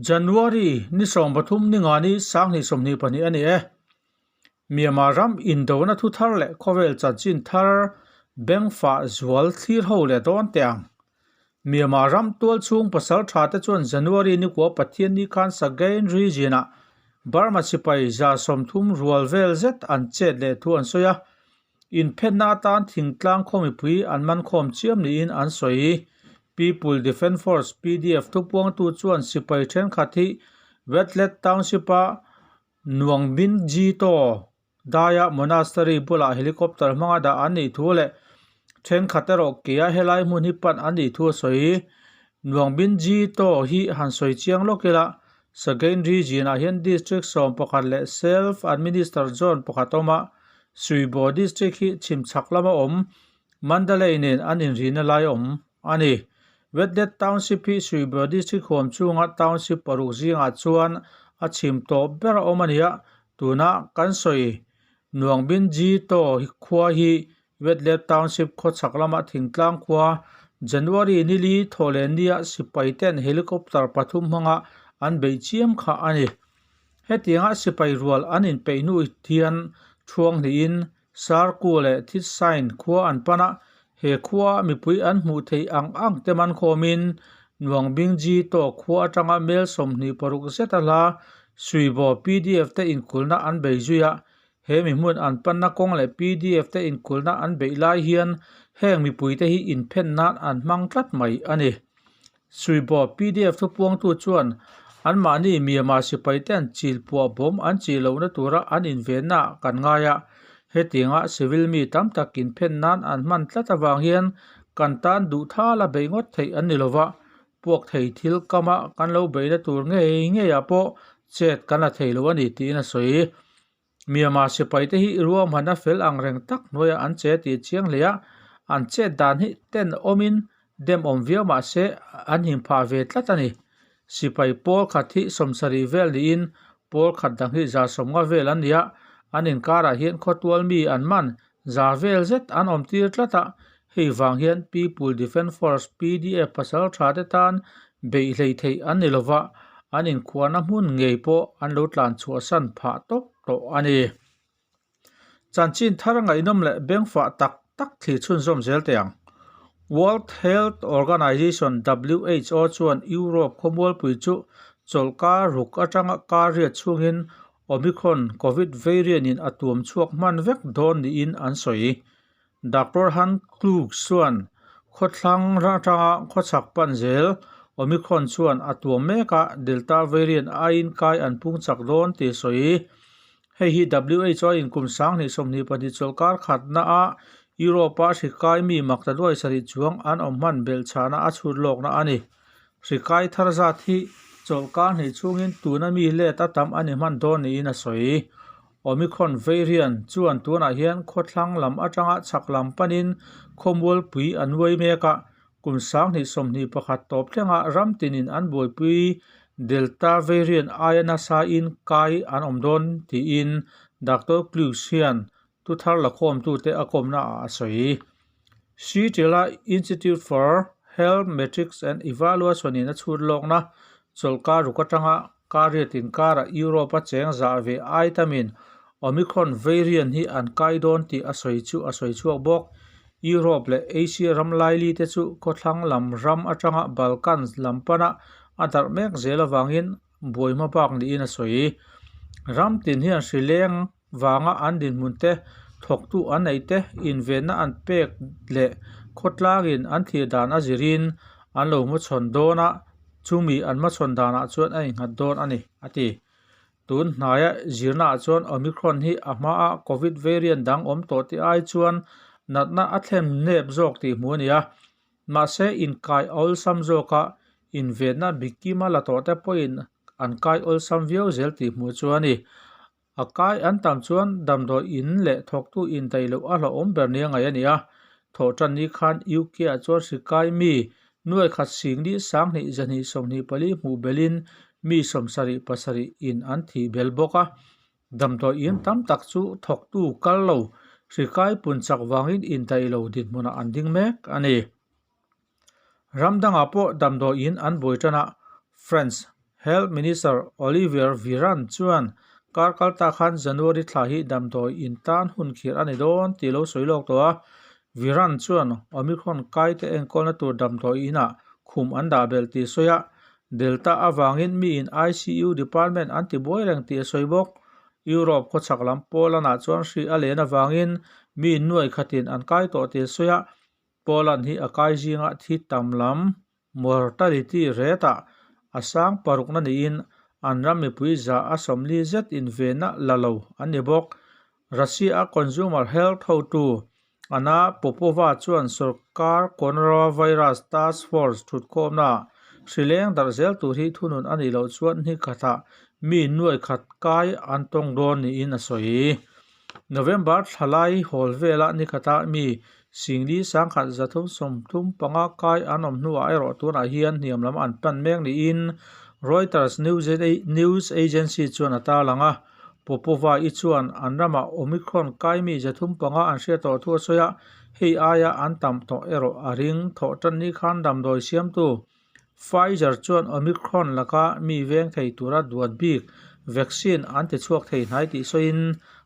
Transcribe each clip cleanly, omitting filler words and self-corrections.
January ni 13 ni nga ni 2022 a ni e. Myanmar ram indona thu thar leh khawvel chanchin thar bengfah zual thlir ho leh dawn teh ang. Myanmar ram tual chhung pasal tha te chuan January ni kua Pathian ni khan Sagaing region ah Burma sipai 30 rual vel zet an chet leh thu an sawi a. Inphenna atan thingtlang khaw mipui an man khawm chiam niin an sawi. People Defence Force, PDF, thupuangtu chuan sipai thenkhat hi Wetlet Township-a Nuangbinjito daia monastery bulah helicopter hmanga dah an nih thu leh thenkhat erawh kea helai hmun hi pan an nih thu a sawi. Nuangbinjito hi han sawi chiang lawk ila, Sagaing region-ah hian district 11 leh self-administered zone pakhat a awm a, Suibo district hi chhimchhak lama awm Mandalay nen an inrihna lai awm a ni. Wetlet Township hi Suibo district huam chhunga township paruk zingah chuan a chhim tawp ber a awm a ni a, tuna kan sawi Nuangbinji To khua hi Wetlet Township khawchhak lama thingtlang khua January nili thawhlehnia sipai ten helicopter pathum hmanga an beih chiam kha a ni. Hetianga sipai rual an inpeih hnu hian thuang hnihin Sarku leh Thitsain khua an pan a, he khua mipui an hmuh theih ang ang te man khawmin Nuangbingji tawh khua atanga mel 26 zet a hla Suibo PDF te inkulhna an bei zui a, he mi hmun an panna kawng leh PDF te inkulhna an beih lai hian heng mipui te hi inphen nan an hmang tlat mai a ni. Suibo PDF thupuangtu chuan anmahni Myanmar sipai te an chil puah bawm an chih lohna tura an invenna ah kan ngai a, hetianga civil mi tam tak inphen nan an hman tlat avang hian kan tan duh thal a beih ngawt theih an ni lova, puak thei thil kama kan lo beihna tur ngei ngeiah pawh chet kan la thei lo a ni tiin a sawi. Myanmar sipai te hi ruahmanna fel ang reng tak hnuaiah an che tih chiang hle a, an chet dan hi ten awmin dem awm viau mah se an him phah ve tlat a ni. Sipai pawl khat hi 70 vel niin pawl khat dang hi 150 vel an ni a, an inkarah hian khawtual mi an man za vel zet an awm tir tlat a, hei vang hian People Defence Force, PDF, pasal tha te tan beih hlei theih an ni lova, an inkhuahna hmun ngei pawh an lo tlan chhuahsan phah tawp tawh a ni. Chanchin thar ngaihnawm leh bengfah tak tak thlir chhunzawm zel teh ang. World Health Organization, WHO, chuan Europe khawmualpui chu chawlhkar ruk atanga kar riat chhungin Omicron Covid variant in a tuam chhuak hman vek dawn niin an sawi. Doctor Han Klug chuan khawthlang atanga khawchhak pan zel Omicron chuan a tuam mek a, Delta variant aiin kai an pung chak dawn tih a sawi. Hei hi WHO in kum 2022 chawlhkar khatna a Europe-a hri kai mi makta duai sarih chuang an awm hman belhchhahna a chhut lawkna a ni. Hri kai thar zat hi chawlhkar hnih chhungin tuna mi let a tam a ni hman dawn niin a sawi. Omicron variant chuan tunah hian khawthlang lam atanga chhak lam panin khawmualpui a nuai mek a, kum 2021 tawp thlengah ram tinin an buaipui Delta variant aia nasa in kai an awm dawn tiin Doctor Kluge hian thuthar lakhawmtute a kawmnaah a sawi. Sitila Institute for Health Metrics and Evaluation in a chhut lawkna chawlhkar ruk atanga kar riat inkarah Europe a cheng zah ve ai tamin Omicron variant hi an kai dawn tih a sawi chu a sawi chhuak bawk. Europe leh Asia ram laili te chu khawthlang lam ram atanga Balkans lam pana a darh mek zel avangin buai hma bak niin a sawi. Ram tin hian hri leng vanga an dinhmun te, thawktu an neih te, invenna an pek leh khawtlangin an thlir dan a zirin an lo hmachhawn dawn a, chumi an hmachhawn danah chuan a innghat dawn a ni, a ti. Tun hnaia zirnaah chuan Omicron hi a hmaa Covid variant dang awm tawh te ai chuan natna a thlen nep zawk tih hmuh a ni a, mahse inkai awlsam zawka invenna bikima la tawh te pawhin an kai awlsam viau zel tih hmuh chu a ni. A kai an tam chuan damdawi in leh thawktu indaih loh a hlauhawm ber nia ngaih a ni a. Thawhtan ni khan UK ah chuan hri kai mi nuai khat sing ni 10 224 hmuh belin mi 77 in an thih bel bawk a. Damdawi in tam tak chu thawktu kal lo hri kai pun chak vangin indaih lo dinhmunah an ding mek a ni. Ram dangah pawh damdawi in an buai tan a, France. Health Minister Olivier Véran chuan kar kalta khan January thla hi damdawi in tan hun khirh a ni dawn tih lo sawi lawk tawh a. Véran chuan Omicron kaite enkawlna tur damdawi inah khum an dah belh tih sawi a, Delta avangin miin ICU department an ti buai reng tih a sawi bawk. Europe khawchhak lam Poland ah chuan hri a len avangin mi nuai khatin an kai tawh tih a sawi a, Poland hi a kai zinga thi tam lam mortality rate ah a sang parukna niin an ram mipui za a 40 zet invenna la lo an ni bawk. Russia a consumer health hotu Anna Popova chuan sorkar coronavirus task force thutkhawmnaah hri leng darh zel tur hi thunun a nih loh chuan ni khatah mi nuai khat kai an tawng dawn niin a sawi. November thlalai hawl vela ni khata mi 10,335 kai an awm hnuah erawh tunah hian hniam lam an pan mek niin Reuters news agency chuan a tarlang a. Popova i chuan an ramah Omicron kai mi 305 an hriat tawh thu a sawi a, hei aia an tam tawh erawh a ring. Thawhtan ni khan damdawi siamtu Pfizer chuan Omicron laka mi veng thei tura duat bik vaccine an ti chhuak thei hnai tih sawiin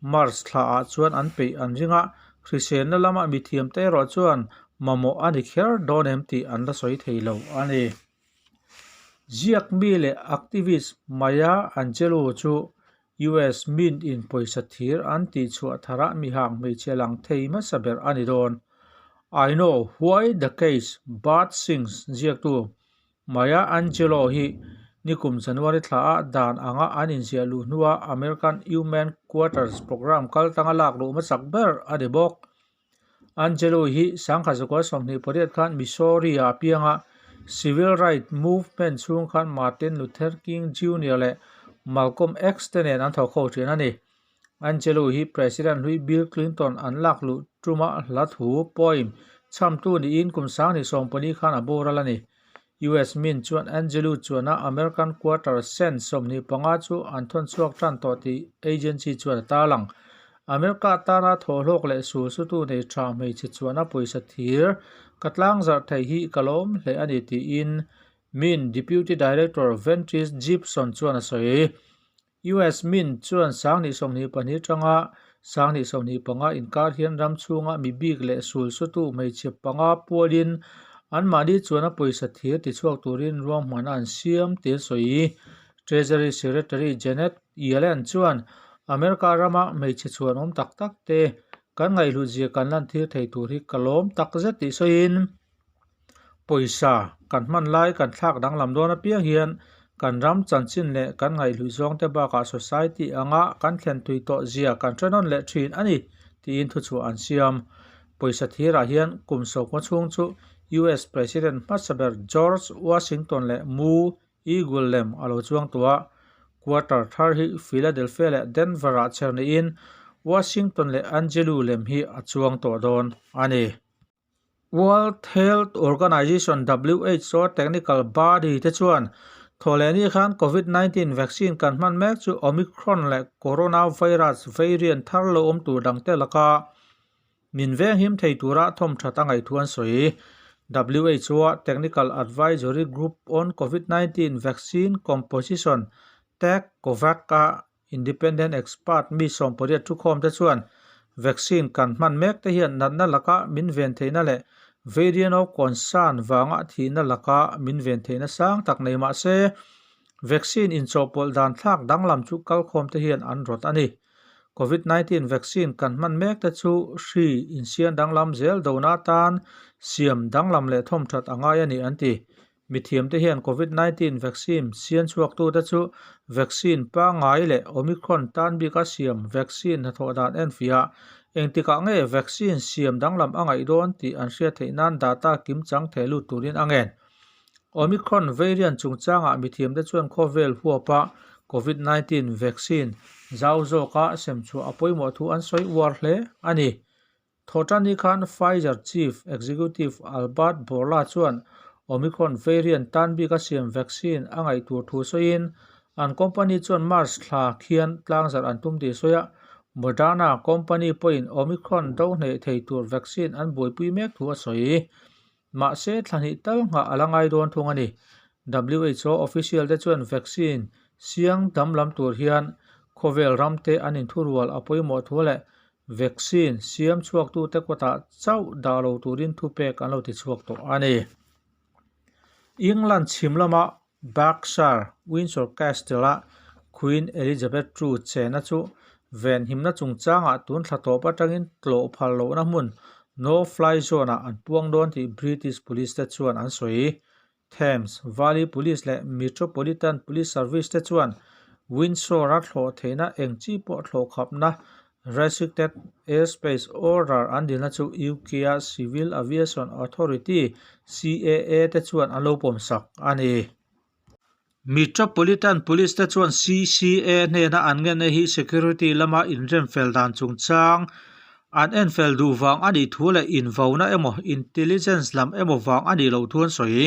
March thlaah chuan an peih an ring a, hriselna lama mithiamte erawh chuan mamawh a ni kher dawn em tih an la sawi thei lo a ni. Ziak mi leh activist Maya Angelou chu US Mint in pawisa thir an tihchhuah tharah mihang hmeichhia lang thei hmasa ber a ni dawn. I know why the cage bird sings ziaktu Maya Angelou hi nikum January thlaah dan anga an inziah luh hnua American Human Quarters Program kaltanga lak luh hmasak ber a ni bawk. Angelou hi 1928 khan Missouri-ah a piang a, Civil Rights Movement chhung khan Martin Luther King Junior leh Malcolm X te nen an thawk ho thin a ni. Angelou hi President hlui Bill Clinton an lak luh tuma hla thu, poem, chhamtu niin kum 2014 khan a boral a ni. US Mint chuan Angelou chuana American Quarter cent 25 chu an thawn chhuak tan tawh tih agency chuan a tarlang. America tana thawhhlawk leh sulsutu nei tha hmeichhe chuana pawisa thir ka tlangzarh thei hi ka lawm hle a ni tiin Mint Deputy Director Ventris Gibson chuan a sawi. US Mint chuan 2022 atanga 2025 inkar hian ram chhunga mi bik leh sulsutu hmeichhe panga pualin anmahni chuan a pawisa thir tichhuak turin ruahmanna an siam tih a sawi. Treasury Secretary Janet Yellen chuan America rama hmeichhe chhuanawm tak tak te kan ngaihhlutzia kan lantir thei tur hi ka lawm tak zet tih sawiin, Pawisa kan hman lai kan thlak danglam dawn apiang hian kan ram chanchin leh kan ngaihluih zawng te bakah society anga kan thlen tui tawh zia kan hre nawn leh thin a ni tiin thuchhuah an siam. Pawisa thirah hian kum sawkma chhung chu US President hmasa ber George Washington leh Mu Eagle lem a lo chuang tawh a, quarter thar hi Philadelphia leh Denver-ah chher niin Washington leh Angelou lem hi a chuang tawh dawn a ni. World Health Organization, WHO, technical body te chuan thawhlehni khan Covid-19 vaccine kan hman mek chu Omicron leh coronavirus variant thar lo awm tur dangte laka min venghim thei tura thawmthat a ngaih thu an sawi. WHO-a Technical Advisory Group on Covid-19 Vaccine Composition, TAG-COVAC-a Independent expert mi 18 thukhawm te chuan vaccine kan hman mek te hian natna laka min ven theihna leh variant of concern vanga thihna laka min ven theihna sang tak nei mah se vaccine inchawhpawlh dan thlak danglam chu kalkhawm te hian an rawt a ni. Covid-19 vaccine kan hman mek te chu hri insiam danglam zel dona atan siam danglam leh thawmthat a ngai a ni an ti. Mithiamte hian Covid-19 vaccine sian chhuaktute chu vaccine pangngai leh Omicron tan bika siam vaccine hnathawh dan enfiah engtikah nge vaccine siam danglam a ngaih dawn tih an hriat theih nan data kimchang theh lut turin a ngen. Omicron variant chungchangah mithiamte chuan khawvel huapa Covid-19 vaccine zau zawka semchhuah a pawimawh thu an sawi uar hle a ni. Thawhṭani khan Pfizer Chief Executive Albert Bourla chuan Omicron variant tan bika siam vaccine a ngaih tur thu sawiin, an company chuan March thla khian tlangzarh an tum tih sawi a, Moderna company pawhin Omicron do hneih thei tur vaccine an buaipui mek thu a sawi. Mahse, thla hnih tal nghah a la ngai dawn thung a ni. WHO official te chuan vaccine siang damlam tur hian khawvel ram te an inthurual a pawimawh thu leh vaccine siam chhuaktute kawtah chauh dah lo turin thupek an lo tichhuak tawh a ni. England chhim lama Berkshire Windsor Castle-a Queen Elizabeth ii chena chu venhimna chungchangah tun thla tawp atangin tlawh phal lohna hmun No-Fly Zone-ah an puang dawn tih British Police te chuan an sawi. Thames Valley Police leh Metropolitan Police Service te chuan Windsor-a thlawh theihna eng chi pawh thlawh khapna Restricted Airspace Order an dilna chu UK-a Civil Aviation Authority, CAA, te chuan an lo pawmsak a ni. Metropolitan Police te chuan CCA hnena an ngenna hi security lama inremfel dan chungchang an enfel duh vang a nih thu leh invauna emaw intelligence lam emaw vang a nih loh thu an sawi.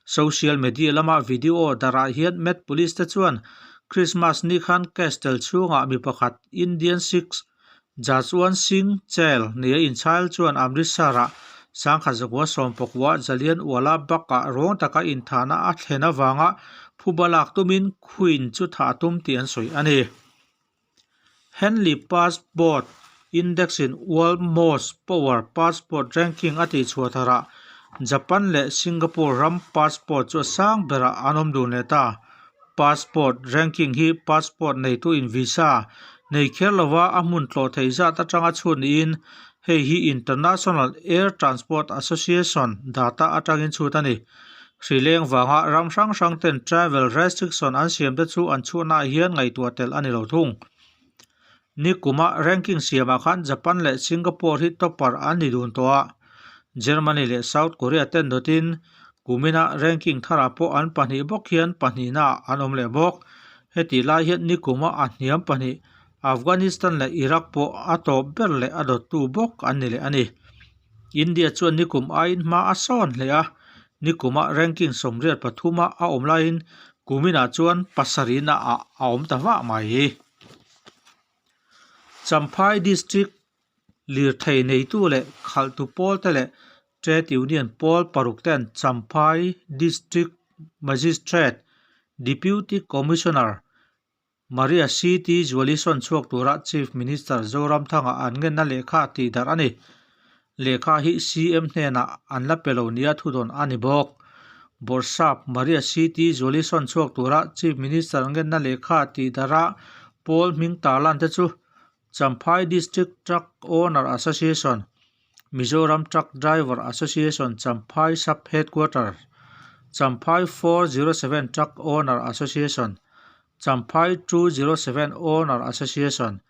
Social media lama video darah hian Met Police te chuan Christmas ni khan Castle chhungah mi pakhat Indian Sikh Jaswant Singh Chel nia inchhail chuan Amritsar-ah sangkhat zakua sawmpakua Jallianwala Bagh-ah rawng taka inthahna a thlen avanga phuba lak tumin Queen chu thah a tum tih an sawi a ni. Henley Passport Index-in World Most Power Passport Ranking a tihchhuah tharah Japan leh Singapore ram passport chu a sang berah an awm dun leh ta. Passport ranking hi passport neituin visa nei kher lova a hmun tlawh theih zat atanga chhut niin hei hi International Air Transport Association data atangin chhut a ni. Hri leng vanga ram hrang hrang ten travel restriction an siam te chu an chhuahnaah hian ngaihtuah tel a ni lo thung. Nikuma ranking siamah khan Japan leh Singapore hi topper an ni dun tawh a, Germany leh South Korea ten dawtin kumina ranking tharah pawh an pahnih bawk hian pahnihnaah an awm leh bawk. Hetih lai hian nikuma a hniam pahnih Afghanistan leh Iraq pawh a tawp ber leh a dawttu bawk an ni leh a ni. India chuan nikum aiin hma a sawn hle a, nikuma ranking 83 a a awm laiin kuminah chuan pasarihna ah a awm ta vah mai. Champhai District lirthei neitu leh khalhtu pawl te leh Trade Union pawl paruk ten Champhai District Magistrate Deputy Commissioner Maria CT Zuali sawn chhuak tura Chief Minister Zoramthanga an ngenna lehkha tih darh a ni. Lehkha hi CM hnenah an la pe lo nia thudawn a ni bawk. Bawrhsap Maria CT Zuali sawn chhuak tura Chief Minister ngenna lehkha tih darha pawl hming tarlan te chu Champhai District Truck Owner Association, Mizoram Truck Driver Association Champhai Sub Headquarter, Champhai 407 Truck Owner Association, Champhai 207 Owner Association,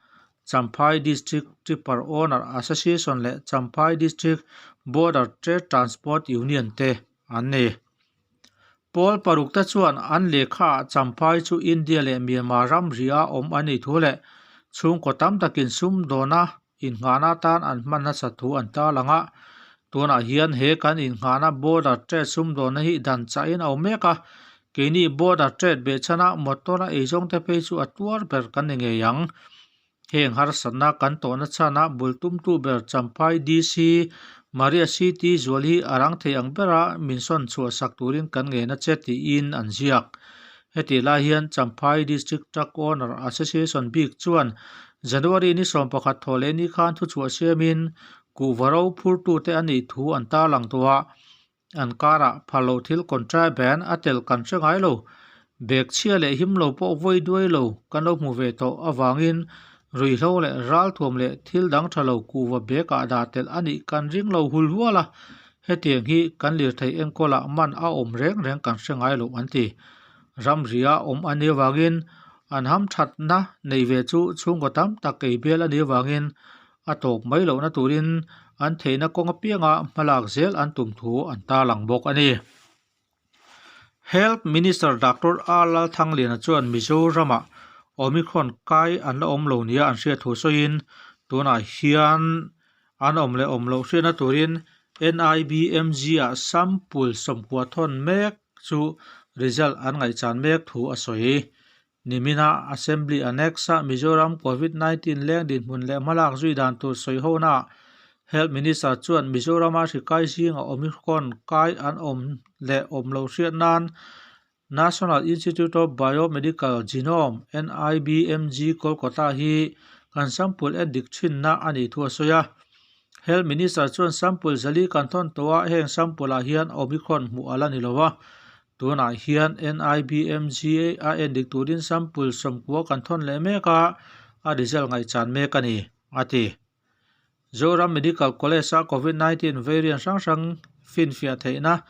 Champhai District Tipper Owner Association leh Champhai District Border Trade Transport Union te an ni. Pawl paruk te chuan an lehkhaah Champhai chu India leh Myanmar ramri-a awm a nih thu leh chhungkaw tam takin sumdawna innghahna atan an hman nasa thu an tarlang a. Tunah hian he kan innghahna border trade sumdawnna hi dan chahin a awm mek a, keini border trade behchhana motor a eizawng te phei chu a tuar ber kan ni ngei ang. Heng harsatna kan tawhna chhana bul tumtu ber Champhai DC Maria CT zual hi a rang thei ang bera min sawn chhuah sak turin kan ngen a che tiin an ziak. Hetih lai hian Champhai District Truck Owner Association bik chuan January ni 11 thawh leh ni khan thuchhuah siamin kuhva ro phurtute a nih thu an tarlang tawh a, an karah phal loh thil contraband a tel kan hre ngai lo. Bag chhia leh him lo pawh vawi duai lo kan lo hmu ve tawh avangin ruihhlo leh ralthuam leh thil dang tha lo kuhva bag ah dah tel a nih kan ring lo hul hual a, hetiang hi kan lirthei enkawlah man a awm reng reng kan hre ngai lo an ti. Ramria awm a nih avangin an hamthatna neih ve chu chhungkaw tam tak ei bial a nih avangin a tawp mai lohna turin an theihna kawng apianga hmalak zel an tum thu an tarlang bawk a ni. Health Minister Doctor R Lalthangliana chuan Mizoramah Omicron kai an la awm lo nia an hriat thu sawiin tunah hian an awm leh awm loh hriatna turin NIBMG-ah sample 90 thawn mek chu result an ngaihchan mek thu a sawi. Nimina Assembly Annex-a Mizoram Covid 19 leng dinhmun leh hmalak zui dan tur sawi honaah Health Minister chuan Mizorama hri kai zinga Omicron kai an awm leh awm loh hriat nan. National Institute of Biomedical Genome, NIBMG, Kolkata hi kan sample en dik thinna a nih thu a sawi a. Health Minister chuan sample zali kan thawn tawh a, heng sample ah hian Omicron hmuh a la ni lo a. Tunah hian NIBMG a en dik turin sample sawmkua kan thawn leh mek a, a result ngaihchan mek a ni, a ti. Zoram Medical College-a Covid 19 variant hrang hrang finfiah theihna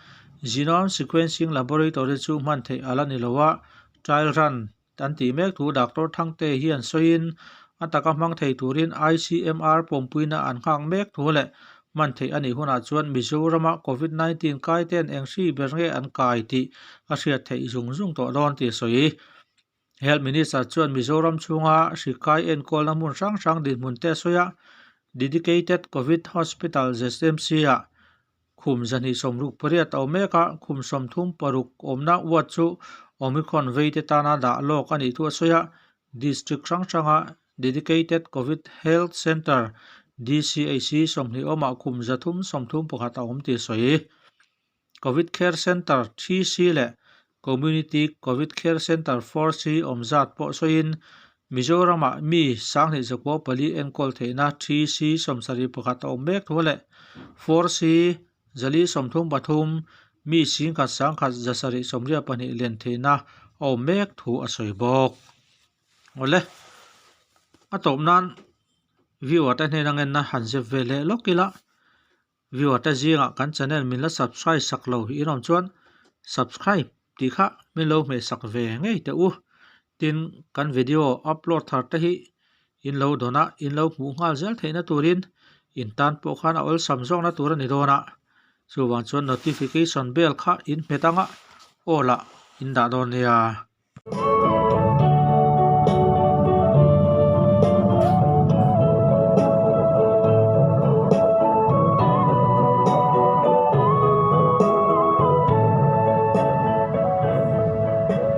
Genome Sequencing Laboratory chu hman theih a la ni lo a, trial run an tih mek thu Doctor Thangte hian sawiin a taka hmang thei turin ICMR pawmpuina an nghak mek thu leh hman theih a nih hunah chuan Mizorama Covid 19 kaiten eng hri ber nge an kai tih a hriat theih zung zung tawh dawn tih a sawi. Health Minister chuan Mizoram chhunga hri kai enkawlna hmun hrang hrang dinhmun te a sawi a, Dedicated Covid Hospital ZMC-ah khum zahnih sawmruk pariat a awm mek a, khum 36 awmna ward chu Omicron veite tana dah lawk a nih thu a sawi a, District hrang hranga Dedicated Covid Health Centre, DCHC, 20 awmah khum 331 a awm tih a sawi. Covid Care Centre 3C leh Community Covid Care Centre 4C awm zat pawh sawiin Mizoramah mi 24,004 enkawl theihna 3C 71 a awm mek thu leh 4C 433 mi 10,172 len theihna a awm mek thu a sawi bawk. Awle, a tawp nan viewer te hnena ngenna han zep ve leh lawk ila. Viewer te zingah kan channel min la subscribe sak lo hi in awm chuan subscribe tih kha min lo hmeh sak ve ngei teh u. Tin, kan video upload thar te hi in lo dawn a, in lo hmuh nghal zel theihna turin in tan pawh khan a awlsam zawkna tur a ni dawn a. Chuvang chuan notification bell kha in hmet anga aw lah in dah dawn nia.